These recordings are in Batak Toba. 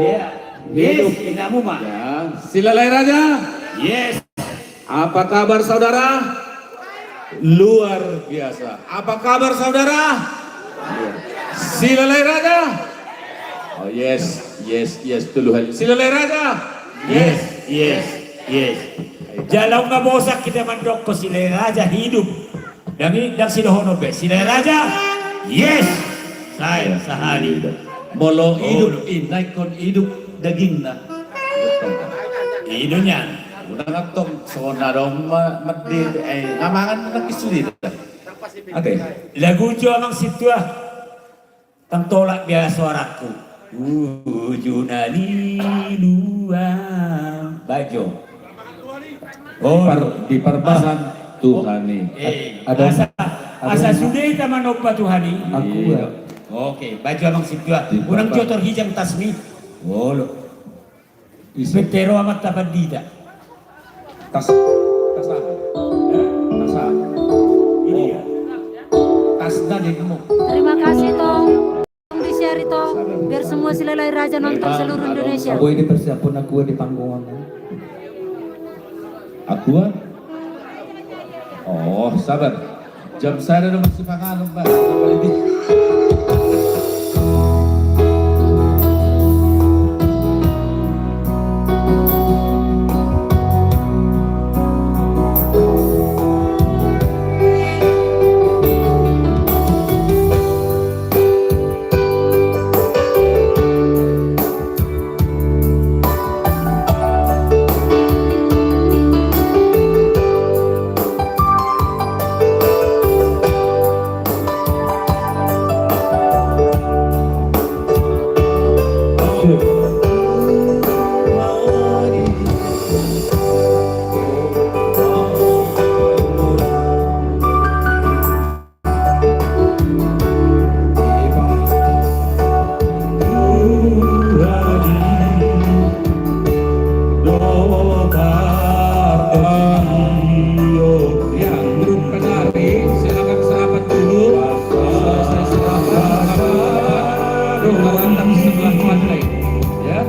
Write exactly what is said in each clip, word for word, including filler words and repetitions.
Iya. Yes, hidup. Inamu ma. Ya. Silalahi Raja. Yes. Apa kabar saudara? Luar biasa. Apa kabar saudara? Silalahi Raja. Oh, yes, yes, yes, tolu hali. Silalahi Raja. Yes, yes, yes. Jala unang bosan hita mandok silalahi Raja hidup. Dang i, dang sidohonon be. Silalahi Raja. Yes. Sai, sahali. Molo hidup i, naingkon hidup dagingna. I do nian. Unang antong songon na adong ma-, mande, eh, na mangan na kisudi. Ate. Lagu jo amang sintua. Tang tolap biasa suaraku. Uju na lilu. Bajo. Oh. Di par-, di parbasan Tuhan i. Eh, ada, asa, ada asa sude hita manomba Tuhan i. Aku. Iya. Oke, bajo amang sintua. Unang jo torhijang tasmi. Olo. Ise? Bete ro amanta pandita. Tas, tas aha? Eh, tas aha? Ini ya. Tas na dengmu. Terima kasih, Tong. Tong di-share, Tong. Biar semua silalahi Raja nonton seluruh Indonesia. Abo ini persiapan aku di panggung. Aku? Oh, sabar. Jam sada do masipanganon, Bang. Ya, grup penari, silakan serapat dulu. Selesai serapat, serapat. Dua lantai sebelah pantai. Ya.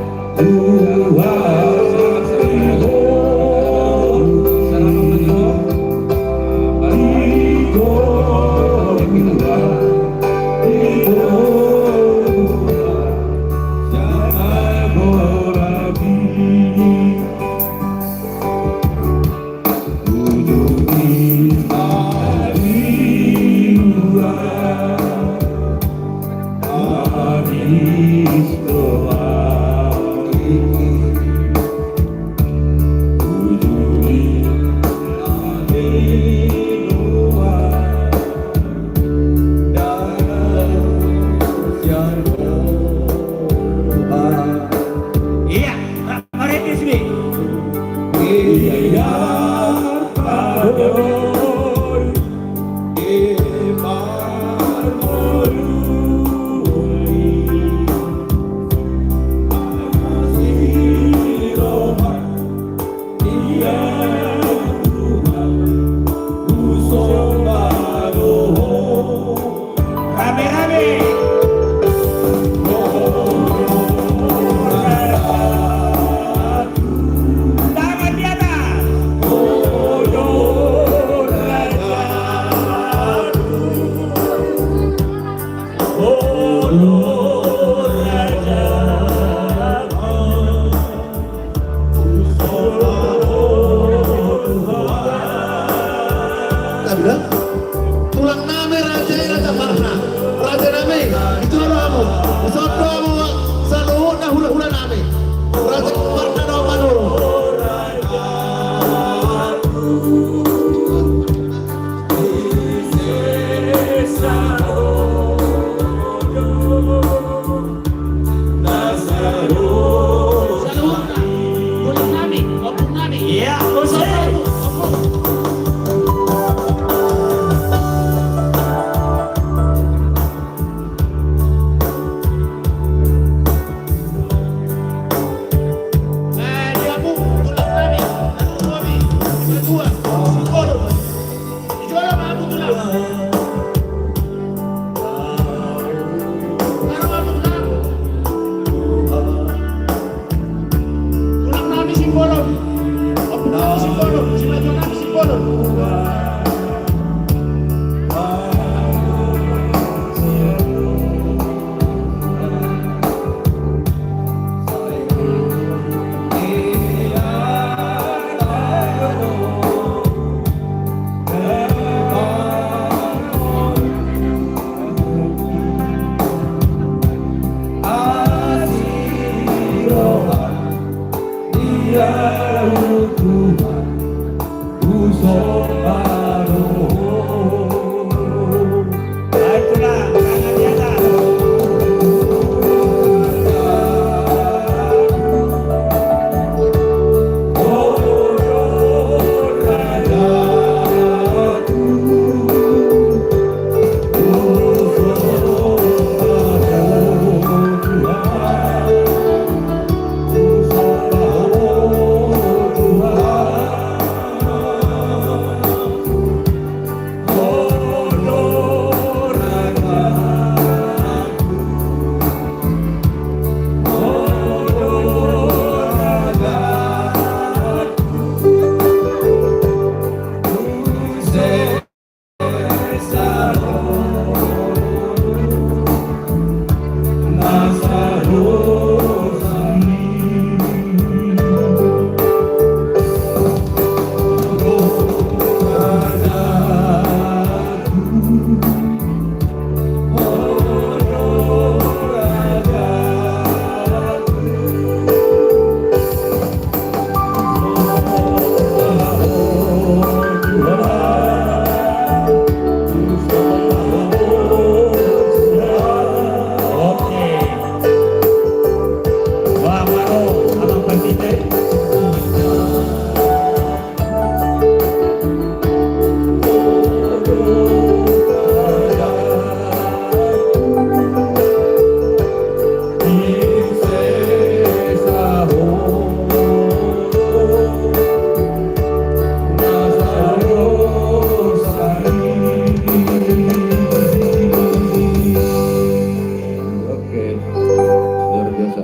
Oke, luar biasa.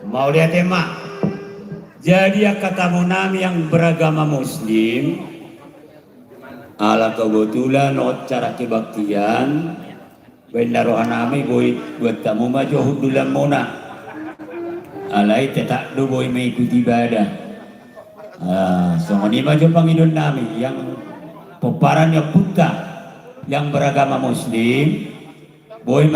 Mauliate ma. Jadi angka tamu nami yang beragama Muslim, ala kebetulan on acara kebaktian, baen na roha nami boi buat tamu ma jo hundulanmuna. Alai tetap do boi mengikuti ibadah. Ah, songon i ma jo pangidoan nami, yang pomparan ni ompunta yang beragama Muslim, boi